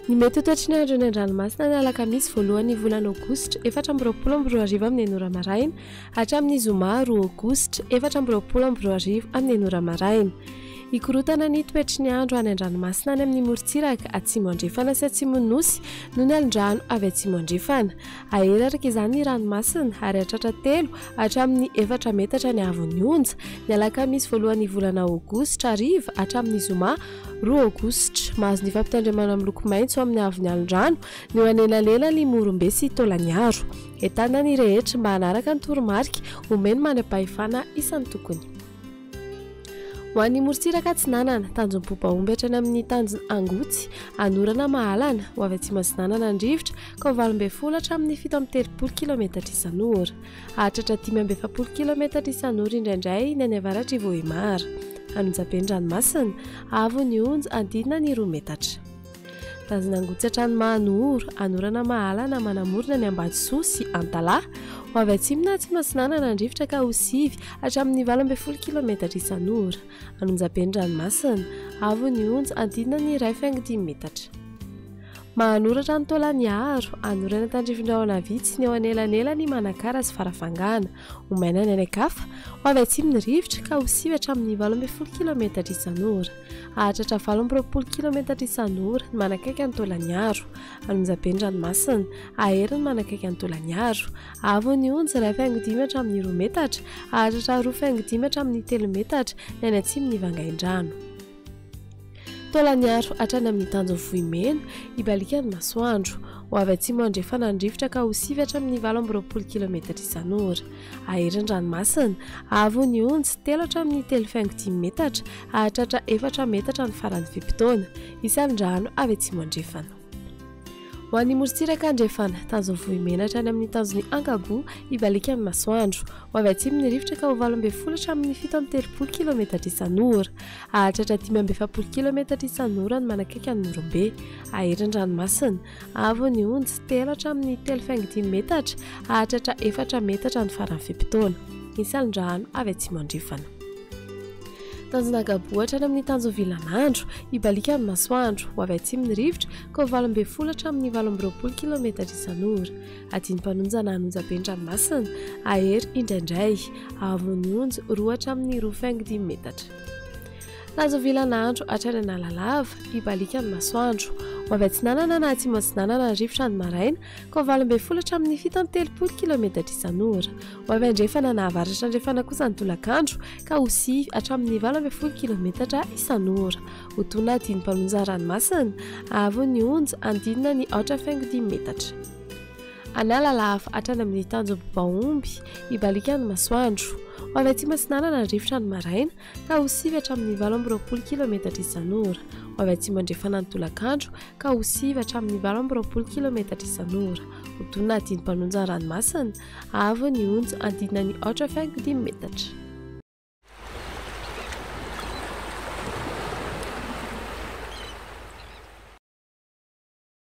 Ny mety ho toetry ny andro eny an-dranomasina ny alakamisy voalohan'ny volana aogositra 2024 amin'ny enina ora maraina hatramin'ny zoma 2 aogositra 2024 amin'ny enina ora maraina. Hikorotana ny toetry ny andro any an-dranomasina any amin'ny morontsiraka atsimo andrefana sy atsimon'ny Nosy noho ny alin-drano avy atsimo andrefana. Hahery araka izany ny ranomasina ary hahatratra telo hatramin'ny efatra metatra ny haavon'ny onja ny alakamisy voalohan'ny volana aogositra hariva hatramin'ny zoma 2 aogositra, mahazo ny fampitandremana miloko maitso amin'ny haavon'ny alon-drano ny eo anelanelan'i Morombe sy Taolagnaro. Entanina ny rehetra mba hanaraka ny toromarika omen'ny manam-pahefana isan-tokony. Ho an'ny morontsiraka atsinanana, tanjom-po-bahomby hatrany amin'ny tanjona Angotsy, Anorana Mahalana, ho avy atsimo atsinanana ny rivotra ka ho 18 hatramin'ny 37 kilometatra isan'ora. Hahatratra 45 kilometatra isan'ora indraindray ny any avaratr'i Vohemar. Anonjabe ny ranomasina, avo ny onja, adinina ny 2 metatra. Tanjona Angotsy hatrany Mahanoro, Anorana Mahalana manamorona ny Ambatosoa sy Antalaha. Ho avy atsimo na atsimo atsinanana ny rivotra ka ho 9 hatramin'ny 18 kilometatra isan'ora. Anonjabe ny ranomasina, avo ny onja, adinina ny 1,5 metatra. Mahanoratra ny Taolaniaro, anorana tandrifin-drahona vitsy ny eo anelanelan' i Manakara sy Farafangana. Ho maina ny any an-kafa, ho avy atsimo ny rivotra ka ho sivy hatramin'ny 18 kilometatra isan'ora. Hahatratra 28 kilometatra isan'ora ny manakaiky an'i Taolaniaro. Anonjabe ny ranomasina, hahery ny manakaiky an'i Taolaniaro. Avo ny onja, 1,5 hatramin'ny 2 metatra, hahatratra 2,5 hatramin'ny 3 metatra ny any atsimon'i Vangaindrano. Taolaniaro hatrany amin'ny tanjon'i Vohimena, hibaliaka ny masoandro. Ho avy atsimo andrefana ny rivotra ka ho sivy hatramin'ny 28 kilometatra isan'ora. Hahery ny ranomasina. Avo ny onja, telo hatramin'ny 3,5 metatra, hahatratra efatra metatra ny faran'ny fe-potoana. Hisy alin-drano avy atsimo andrefana. Ho an'ny morontsiraka andrefana, tanjon'i Vohimena hatrany amin'ny tanjon'i Ankaboa, hibaliaka ny masoandro. Ho avy atsimo ny rivotra ka ho 18 hatramin'ny 37 kilometatra isan'ora. Hahatratra 45 kilometatra isan'ora ny manakaiky an'i Morombe. Hahery ny ranomasina. Avo ny onja, telo hatramin'ny 3,5 metatra, hahatratra efatra metatra ny faran'ny fe-potoana. Hisy alin-drano avy atsimo andrefana. Tanjona Gaboa hatrany amin'ny tanjon'i Vilanandro, hibaliaka ny masoandro. Ho avy atsimo ny rivotra, ka ho 18 hatramin'ny 28 kilometatra isan'ora. Adinam-panonjana hanonja be ny ranomasina, hahery indraindray. Avo ny onja, 2 hatramin'ny 2,5 metatra. Tanjon'i Vilanandro hatrany Analalava, hibaliaka ny masoandro. Ho avy atsinanana na atsimo atsinanana ny rivotra ny maraina, ka ho 18 hatramin'ny 37 kilometatra isan'ora. Ho avy andrefana na avaratra andrefana kosa ny tolakandro ka ho sivy hatramin'ny 18 kilometatra isan'ora. Ho tona adinam-panonja ranomasina, avo ny onja, andinina ny 4,5 metatra. Analalava hatrany amin'ny tanjom-baomby, hibaliaka ny masoandro. Ho avy atsimo atsinanana ny rivotra ny maraina ka ho sivy hatramin'ny 28 kilometatra isan'ora. Ho avy atsimo andrefana ny tolakandro ka ho sivy hatramin'ny 28 kilometatra isan'ora. Ho tona adinam-panonja ranomasina, Avo ny onja andinina ny 4,5 metatra.